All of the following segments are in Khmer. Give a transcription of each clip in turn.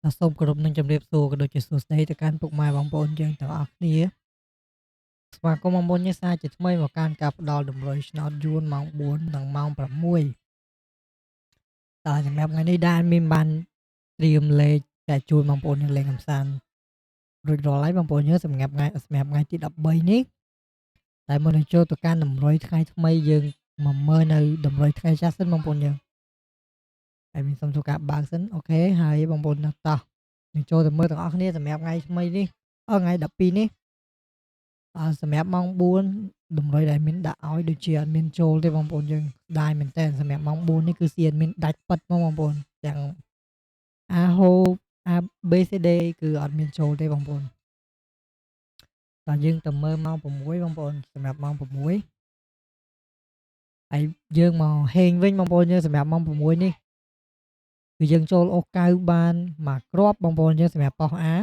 បាទសូមគោរពនឹងជម្រាបសួរក៏ដូចជាសួស្តីទៅកាន់ពុកម៉ែបងប្អូនយើងទាំងអស់គ្នាស្វាគមន៍បងប្អូនយើងសាជាថ្មីមកកាន់ការផ្ដល់តម្រុយឆ្នោតយួនម៉ោង4និងម៉ោង6តើសម្រាប់ថ្ងៃនេះដែរមានបានត្រៀមលេខចែកជូនបងប្អូនយើងលេងកម្សាន្តរួចរាល់ហើយបងប្អូនយើងសម្រាប់ថ្ងៃទី13នេះតែមុននឹងចូលទៅកាន់តម្រុយថ្ងៃថ្មីយើងមកមើលនៅតម្រុយថ្ងៃចាស់សិនបងប្អូនយើងហើយមានសូមធ្វើការបើកសិនអូខេហើយបងប្អូនតោះនឹងចូលទៅមើលទាំងអស់គ្នាសម្រាប់ថ្ងៃថ្មីនេះថ្ងៃ12នេះសម្រាប់ម៉ោង4តម្រុយដែលមានដាក់ឲ្យដូចជាអត់មានចូលទេបងប្អូនយើងស្ដាយមែនតើសម្រាប់ម៉ោង4នេះគឺសៀនមានដាច់ប៉ិតមកបងប្អូនទាំង A ហូ A B C D គឺអត់មានចូលទេបងប្អូនតើយើងទៅមើលម៉ោង6បងប្អូនសម្រាប់ម៉ោង6ហើយយើងមកហេងវិញបងប្អូនយើងសម្រាប់ម៉ោង6នេះគឺយើងចូលអូសកៅបានមួយគ្រាប់បងប្អូនយើងសម្រាប់ប៉ោះ A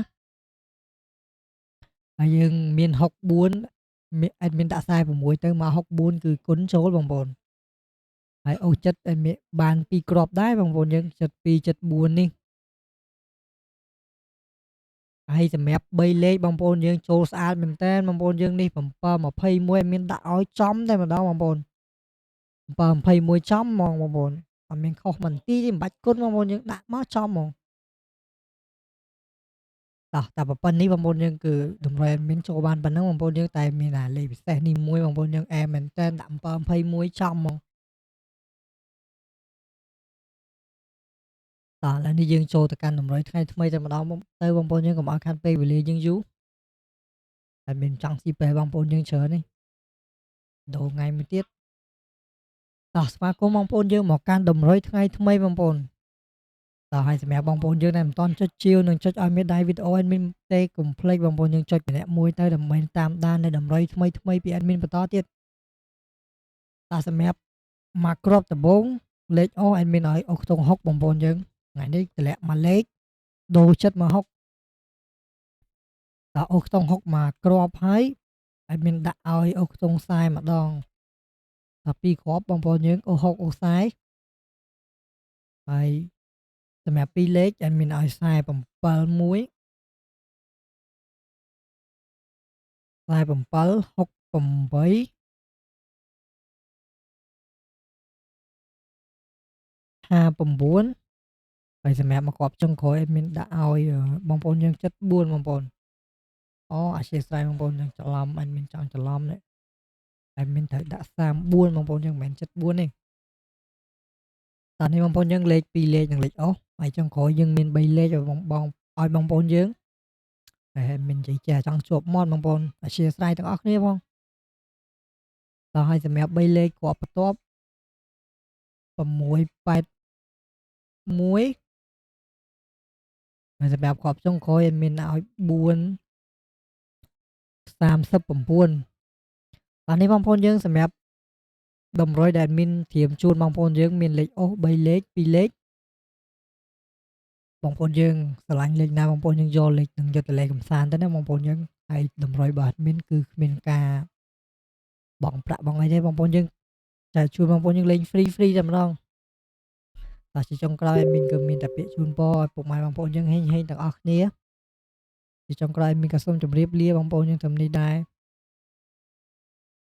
ហើយយើងមាន64មានអាចមានដាក់46ទៅមក64គឺគុណចូលបងប្អូនហើយអូសចិត្តឲ្យមានបាន2គ្រាប់ដែរបងប្អូនយើង72 74នេះហើយសម្រាប់3លេខបងប្អូនយើងចូលស្អាតមែនតើបងប្អូនយើងនេះ7 21មានដាក់ឲ្យចំតែម្ដងបងប្អូន7 21ចំហ្មងបងប្អូនអត់មានខុសមិនទីទេមិនបាច់គុណបងប្អូនយើងដាក់មកចំហ្មងតោះតែប៉ុណ្្នេះបងប្អូនយើងគឺតម្រូវមានចូលបានប៉ុណ្ណឹងបងប្អូនយើងតែមានអាលេខពិសេសនេះមួយបងប្អូនយើងអែមែនតើដាក់7 21ចំហ្មងតោះឥឡូវនេះយើងចូលទៅកាន់តម្រុយថ្ងៃថ្មីតែម្ដងទៅបងប្អូនយើងកុំឲ្យខាត់ពេលវេលាយើងយូរហើយមានចង់ស៊ីពេលបងប្អូនយើងច្រើននេះដូរថ្ងៃមួយទៀតតោះស្វាគមន៍បងប្អូនយើងមកកាន់តម្រុយថ្ងៃថ្មីបងប្អូនតោះហើយសម្រាប់បងប្អូនយើងដែលមិនទាន់ចុចជាវនិងចុចឲ្យមានដៃវីដេអូ admin ទេកុំភ្លេចបងប្អូនយើងចុចម្នាក់មួយទៅដើម្បីតាមដាននៅតម្រុយថ្មីថ្មីពី admin បន្តទៀតតោះសម្រាប់មកគ្រាប់ដំបូងលេខអូ admin ឲ្យអូខ្ទង់6បងប្អូនយើងថ្ងៃនេះតម្លាក់មកលេខដូរចិត្តមក6តើអូខ្ទង់6មកគ្រាប់ហើយ admin ដាក់ឲ្យអូខ្ទង់ខ្សែម្ដងដល់2គ្រាប់បងប្អូនយើងអូ6អូខ្សែហើយសម្រាប់2លេខ admin ឲ្យ47 1 47 68 59ហើយសម្រាប់មកគ្រាប់ចុងក្រោយ admin ដាក់ឲ្យបងប្អូនយើង74បងប្អូនអូអធិស្ឋានបងប្អូនយើងច្រឡំ admin ចង់ច្រឡំនេះ admin ត្រូវដាក់34បងប្អូនយើងមិនមែន74ទេតោះនេះបងប្អូនយើងលេខ2លេខនិងលេខអូសហើយចុងក្រោយយើងមាន3លេខឲ្យបងបងឲ្យបងប្អូនយើងហើយ admin និយាយចេះចង់ជាប់មាត់បងប្អូនអធិស្ឋានទាំងអស់គ្នាផងតោះហើយសម្រាប់3លេខគ្រាប់បន្ទាប់6 8 1ហើយសម្រាប់គ្រាប់ចុងក្រោយ admin ឲ្យ4 39បាទនេះបងប្អូនយើងសម្រាប់តម្រុយដែល admin ត្រៀមជូនបងប្អូនយើងមានលេខអូស3លេខ2លេខបងប្អូនយើងស្រឡាញ់លេខណាបងប្អូនយើងយកលេខនឹងយកទៅលេខកំសាន្តទៅណាបងប្អូនយើងហើយតម្រុយរបស់ admin គឺគ្មានការបង់ប្រាក់បង់អីទេបងប្អូនយើងចែកជូនបងប្អូនយើងលេង free free តែម្ដងតោះជាចុងក្រោយ admin គឺមានតែពាក្យជូនពរឲ្យពុកម៉ែបងប្អូនយើងហេងហេងទាំងអស់គ្នាជាចុងក្រោយ admin ក៏សូមជម្រាបលាបងប្អូនយើងត្រឹមនេះដែរ។